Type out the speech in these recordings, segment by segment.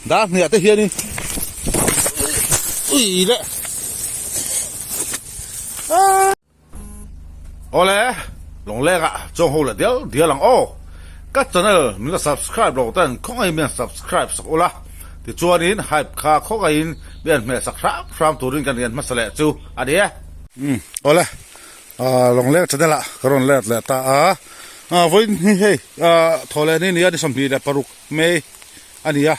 Dar hniah te hianin ui leh Awle Lawngleng ah chuang ho leh dial dial ang aw. Ka channel min la subscribe lo ten khawngaihin min han subscribe sak ula tichuanin hype kha khawngaihin min han hmeh sak hram hram turin kan rian hmasa leh chu a ni e. Umm awle Lawngleng channel ah ka rawn let leh ta a vawiin hi hei thawhleh ni nia ni 26 May a ni a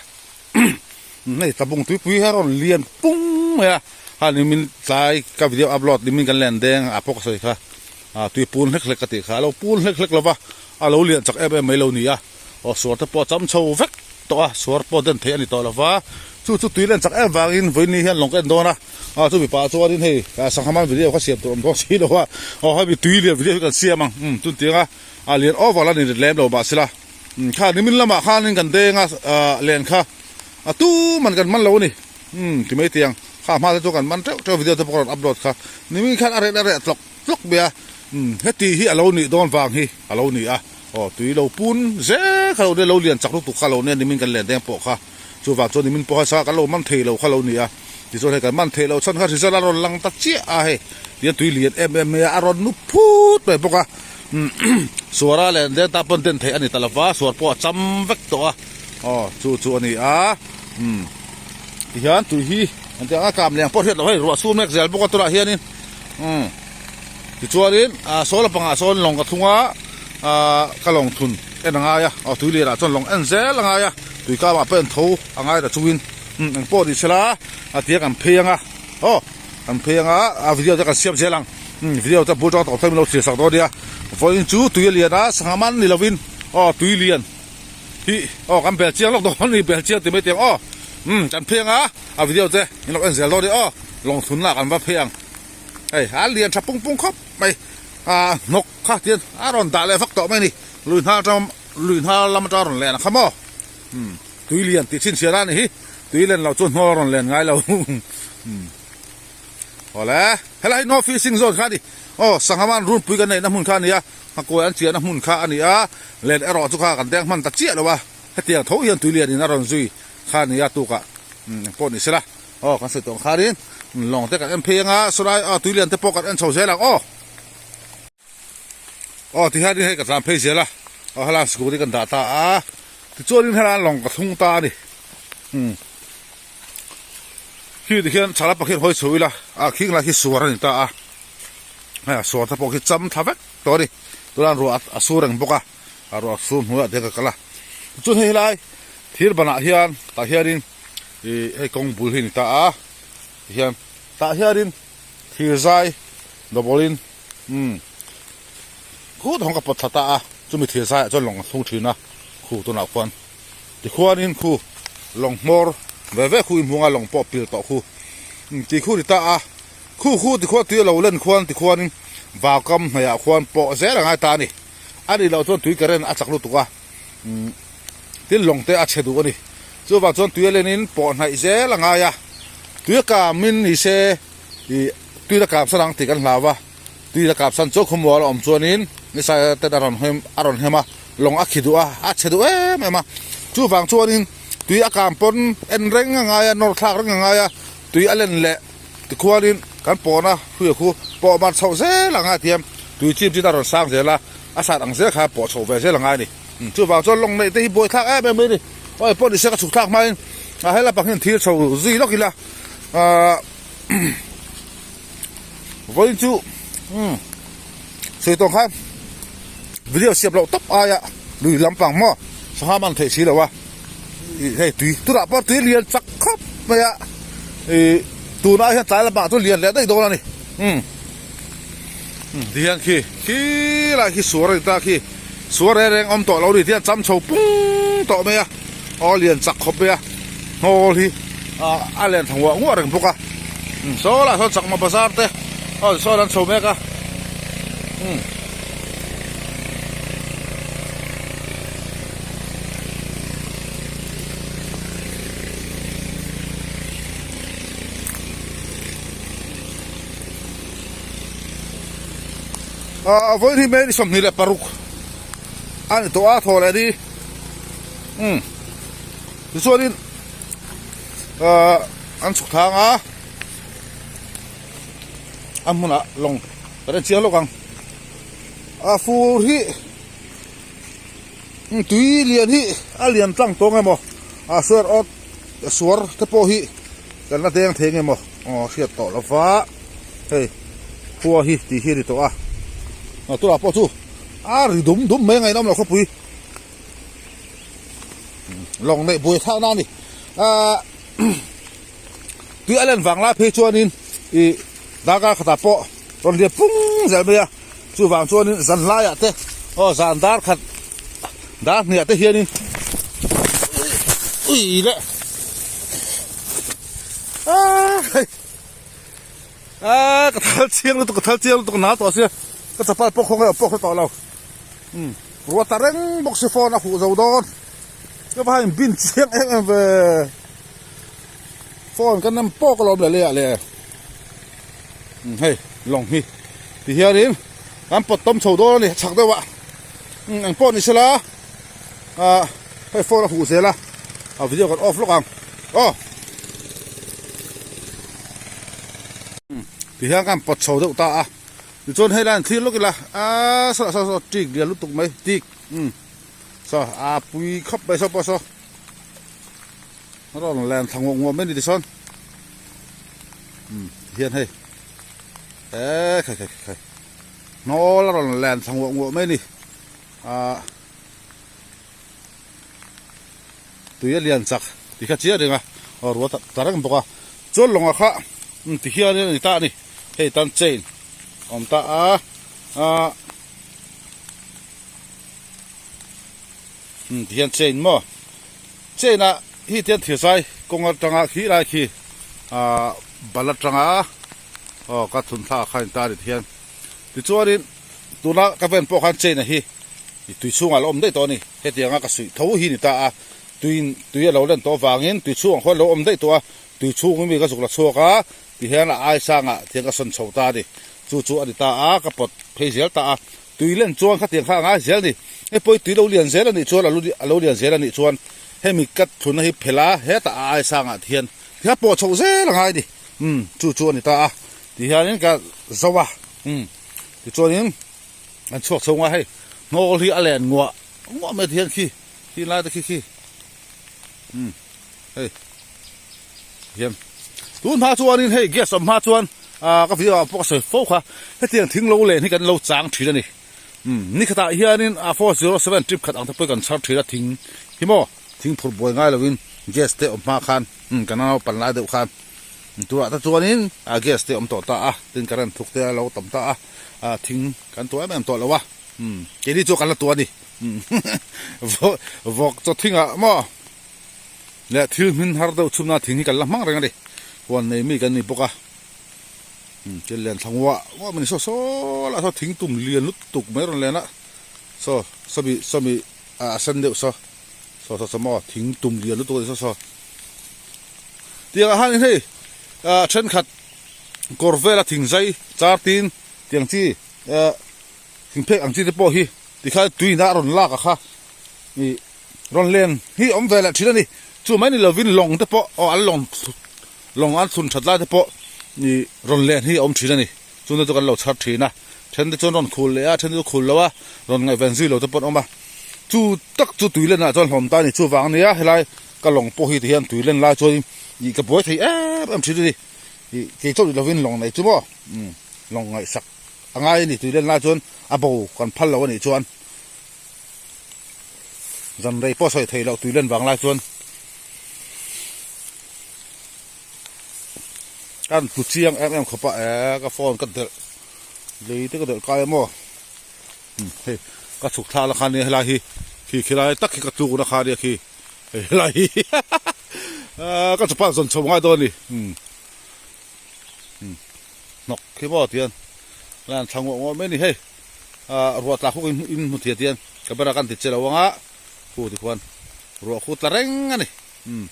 hei tlabung tuipui hi a rawn lian pung mai a ha ni min tlai ka video upload ni min kan len deng a pawh ka sawi kha ah tui pul hlek hlek ka tih kha a lo pul hlek hlek lova a lo lian chak em em mai lo ni a aw suar te pawh a cham chho vek tawh a suar pawh den theih a ni tawh lova chu chu tui len chak em vangin vawiin ni hian lawng ka en dawn a ah chu mipa chuanin hei sanghaman video kha siam tur awm dawn si lo a aw hemi tui lian video hi kan siam ang umm chutianga a lian over a ni lem lo mahsela. Kha nimin lamah khanin kan deng a len kha a tuman kan man lo a ni umm ti mai tiang kha hma te chu kan man teuh teuh video te pawh ka rawn upload kha nimin khan a reh a reh tlawk tlawk mai a umm heti hi a lo nih dawn vang hi a lo ni a aw tui lo pun zel kha lo nia lo lian chak lutuk kha lo nia nimin kan len deng pawh kha chuvang chuan nimin pawh kha sa kan lo man thei lo kha lo ni a tichuan hei kan man thei lo chhan kha result a rawn lang ta chiah a hei tihian tui lian em em mai a a rawn nu phut mai bawk a. Suara leh den ta pawn den theih a ni ta lova, suar pawh a cham vek tawh a, aw chu chu a ni a, umm tihian tui hi an tih ang a kam leng pawh hriat loh hei ruah sur mek zel bawk a tunah hianin umm tichuanin ah saw lampangah sawn lawng ka thung a ah ka lawng thun en a ngai a, aw tui lianah chuan lawng en zel a ngai a, tui kamah pawh en tho a ngai ta chungin umm engpawh ni sela a tia kan phei ang a, aw. Kan phei anga a video te kan siam zel ang video te bul tawk tawk thei min lo thlir sak dawn nia vawiin chu tui a lian a sangha man ni lovin aw tui lian hi aw kan bel chiang lawk dawn ani bel chiang ti mai teh ang aw umm kan phei anga a video te min lo en zel dawn nia aw lawng thun lah kan va phei ang hei a lian tha pung pung khawp mai a hnawk kha tian a rawn dah leh vak tawh mai a ni lui hnar atang lui hnar lam atang a rawn len ang kha maw umm. Tui lian tih chhinchhiah a ni hi, tui len loh chu hnawl rawn len ngai lo. Awle, helai hi no fishing zone kha a ni. Aw, Sanghaman runpui kan neihna hmun kha a ni a, nghakuai an chiahna hmun kha a ni a, len erawh chu kha kan deng hman ta chiah lo a, hetiang tho hian tui lianin a rawn zui kha a ni a tukah engpawh ni sela. Aw, kan sawi tawh ang khanin lawng te kan en phei anga sawlai aw tui lian te pawh kan en chho zel ang aw. Aw tihianin hei ka tlan phei zel a, aw helai scooty kan dah ta a, tichuanin helai lawng ka thlung ta a ni, umm khi tihian thala pakhat hawi chho ila a khing lai khi suar a ni ta a, hei a suar te pawh khi cham thla vek tawh a ni, tunah ruah a sur reng bawk a, a ruah a sur hnuaiah te ka kal a, tichuan hei helai thir banah hian tah hianin ih hei kawng bul hi a ni ta a, tihian tah hianin thir zai double in. Umm khut hawng ka pawt thla ta a, chumi thil zaiah chuan lawng a thlung thin a, khu tunah khuan tikhuanin khu lawng hmawr ve ve khu inhmung a lawng pawh pil tawh khu umm tih khu ni ta a, khu khu tikhuan tui a lo len khuan tikhuanin vaukam hnaihah khuan pawh zel a ngai ta a ni, a nih loh chuan tui current a chak lutuk a, umm tin lawng te a chhe duh a ni, chuvang chuan tui a lenin pawh hnaih zel a ngai a, tui a kamin ni se. Ih tui la kap san ang tih kan hlau a, tui la kap san chu khawmual a awm chuanin nisa ten a rawn hem a rawn hem a, lawng a khi duh a, a chhe duh em em a. Chuvang chuanin tui a kam pawn en reng a ngai a, nawr thlak reng a ngai a, tui a len leh tikhuanin kan pawna hruia khu pawh mar chhoh zel a ngai thiam, tui chim chin a rawn sang zel a, a sat ang zel kha pawh chhoh ve zel a ngai a ni. Chuvang chuan lawng neih te hi buai thlak em em mai a ni. Aw pawh nise ka chhuk thlak hmain a hela pakhin thil chho zui lawk ila ahh. Vawiin chu umm sawi tawng khan video siam loh tawp aia lui lampang maw sangha man theih si lo a ih hei tui tunah pawh tui lian chak khawp mai a ih tunah hian tlai lamah chuan lian leh daih dawn a ni umm tihian khi khilai khi suar a ni ta khi suar reng reng awm tawh lo a ni tihian cham chho pung tawh mai a aw lian chak khawp mai a hnawl hi ah a len thla nguah nguah reng bawk a saw lah sawn chakma bazar te aw sawn an chho mek a umm. Ah vawiin hi May ni 26 a ni tawh a thaw leh ni umm tichuanin. Ahh an chhuk thang a, a hmunah lawng kan en chiang lawk ang. A fur hi tui lian hi a lian tlang tawng emaw a suar awt suar te pawh hi kan la deng thei nge maw aw hriat tawh lo va hei khua hi tih hi a ni tawh a, tunah pawh chu a ri dum dum mai a ngaih nawm loh khawpui. Lawng neih buai thlakna a ni. Ahh tui a len vang lai phei chuanin ih darkar khatah pawh rawn lian pung zel mai a, chuvang chuanin zan laiah te aw zan dar khat dar hniah te hianin ui leh aaa hei aaa ka thal chiang lutuk ka thal chiang lutuk nal tawh sia ka chapal pawh khawnge pawh hre tawh lo. Umm ruah ta reng bawk si phone a huh zo dawn ka va in bin chiang em em ve phone ka nem pawk alawm le leh ah le umm hei lawng hi ti hianin kan pawt tawm chho dawn a ni chak deuh ah umm engpawh ni sela ah hei phone a huh zel a a video kan off lawk ang aw umm ti hian kan pawt chho deuh ta a. Tichuan hei lai thlir lawk ila aaa saw saw saw tik lian lutuk mai tik umm saw a pui khawp mai saw pawh saw a rawn len thla nguah nguah mai a ni tichuan umm tihian hei eee khai khai khai hnawl a rawn len thla nguah nguah mai a ni ahh tui a lian chak tih kha chiah reng a aw ruah ta reng bawk a chuan lawngah kha ti hian a ni ta a ni hei tan chain a awm ta a ah ti hian chain maw chain ah hi tian thirchai kawng atanga khi lai khi ah bal atanga aw ka thun thlak kha a ni ta a ni ti hian tichuanin tuna ka ven pawh khan chain a hi. I tui chhungah a lo awm daih tawh a ni. Hetianga ka suih tho hi ni ta a, tuiin tui a lo len tawh avangin tui chhungah khuan a lo awm daih tawh a, tui chhungin mi ka zuk la chhuak a, tihian a ai sangah tihian ka sawn chho ta a ni. Chu chu a ni ta a, ka pawt phei zel ta a. Tui len chuan khatiang kha a ngai zel a ni. Hei pawh hi tui lo lian zel a nih chuan, a lo lian zel a nih chuan hemi ka thlunna hi phelh a, hetah a ai sangah tihian tihian pawh chhoh zel a ngai a ni. Umm chu chu a ni ta a, tihianin ka zo a. Umm tichuanin. An chhuak chho ngai hei hnawl hi a len nguah nguah mai tihian khi khi lai te khi khi umm hei hian tun hma chuanin hei gas awm hma chuan ah ka video ah pawh ka sawi fo kha hetiang thing lo len hi kan lo chang thin a ni umm ni khatah hianin a 407 trip khat ang te pawh kan chhar thin a thing hi maw thing phur buai ngai lovin gas te awm hma khan umm kan naupan lai deuh khan turah te chuanin ah gas te awm tawh ta a tin current thuk te a lo tam ta a. ah thing kan tuah em em tawh lo a umm keini chu kan la tuah a ni umm vawk vawk chaw thingah maw leh thil hmin har deuh chhumna thing hi kan la hmang reng a ni huan nei mi kan ni bawk a umm thil lian thla nguah nguah mai a ni saw saw lah saw thing tum lian lutuk mai a rawn len a saw sawmi sawmi ah a sen deuh saw saw saw saw maw thing tum lian lutuk a ni saw saw tiangah hian hei ah thenkhat. Kawr vela thing zai char tin tiang chi eh thing phek ang chi te pawh hi tikhan tuina a rawn lak a kha ih rawn len hi awm ve leh thin a ni. Chu mai ni lovin lawng te pawh aw an lawng lawng an chhun that lai te pawh ih rawn len hi a awm thin a ni. Chungte chu kan lo chhar thin a, then te chuan rawn khul leh a, then te chu khul lo a, rawn ngaihven zui lo te pawh an awm a. Chu tak chu tui lenah chuan hlawm ta a ni. Chuvang a nia helai ka lawng pawh hi tihian tui len lai chuan ih ka buai thei em em thin a ni. Ih kei chauh ni lovin lawng nei chu maw umm lawng ngaihsak a ngai a ni tui len lai chuan a bo kan phal lo a nih chuan zan rei pawh sawi thei loh tui len vang lai chuan kan tlu chiang em em khawp a eh ka phone ka delh lei te ka delh kai a maw umm hei ka chhuk thlak na kha nia helai hi khi khilai tak hi ka tluk na kha nia khi. Hei helai hi ah ka chawpah zawn chho ngai dawn a ni umm umm hnawk khi maw tihian lan thla nguah nguah mai a ni hei ah ruah tla khuk in in hmu thei tihian camera kan ti che lo anga khu tikhuan ruah khu tla reng a ni umm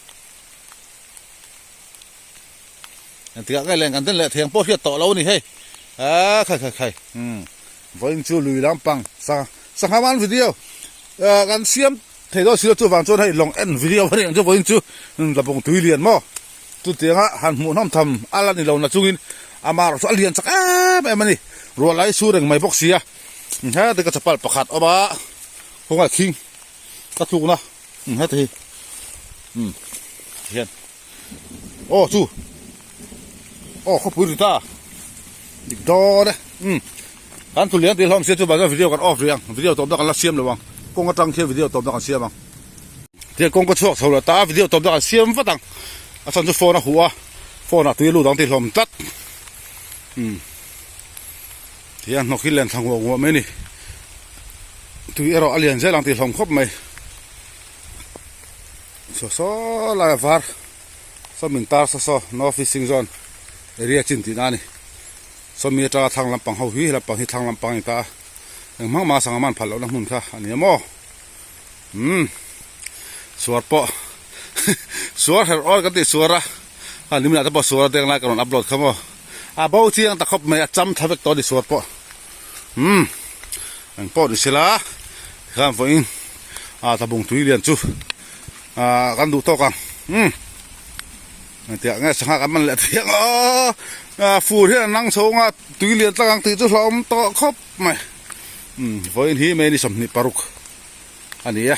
engtikah nge leng kan den leh thei ang pawh hriat tawh lo a ni hei ah khai khai khai umm vawiin chu lui lampang sangha sangha man video ah kan siam. Thei dawn silo chuvang chuan hei lawng en video a nih ang chu vawiin chu Tlabung tui lian maw? Chutianga han hmuhnawm tham a la ni lo na chungin amah erawh chu a lian chak em em a ni. Ruah lai su reng mai bawk si a, heti ka chapal pakhat awm a, khawngaih khing ka tlukna heti hi umm hian aw chu aw khawpui ri ta dik dawn e umm kan thu lian tih hlawm sia chuvang chuan video kan off rih ang video tawpna kan la siam lo ang kawng atang khian video tawpna kan siam ang. Tiang kawng ka chhuak chho leh ta a video tawp dang an siam vat ang a chhan chu phone a huh a phone ah tui a lut ang tih hlawm tlat umm tihian hnawk hi len thla nguah nguah mai a ni tui erawh a lian zel ang tih hlawm khawp mai saw saw lai a var saw min tar saw saw no fishing zone area chin tihna a ni sawmi atanga thlang lampang ho hi lampang hi thlang lampang a ni ta a engmah mah sangha man phal lohna hmun kha a ni a maw. Umm suar pawh suar herh awi kan tih suar a a nimin ah te pawh suar a deng lai ka rawn upload kha maw a bo chiang ta khawp mai a cham tha vek tawh a ni suar pawh umm eng pawh ni sela tikhan vawiin a tlabung tui lian chu ah kan duh tawk ang umm engtiah nge sangha kan man leh thei ang aw fur hian a nang chho anga tui lian tlang ang tih chu hlauhawm tawh khawp mai umm vawiin hi May ni 26. A ni e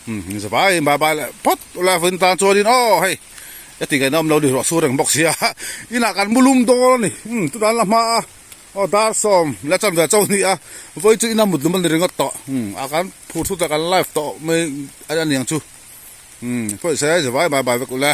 umm zavai bye bye leh phawt ula vawiin tan chuanin aw hei heti ngaihna awm lo ni ruah sur reng bawk sia inah kan mu lum dawn a ni umm tunah an la hma a aw dar sawm la chan ve chauh a ni a vawiin chu ina mut lum a ni ringawt tawh umm a kan phur thut a kan live tawh mai a ni ang chu umm pawisa zavai bye bye vek ula.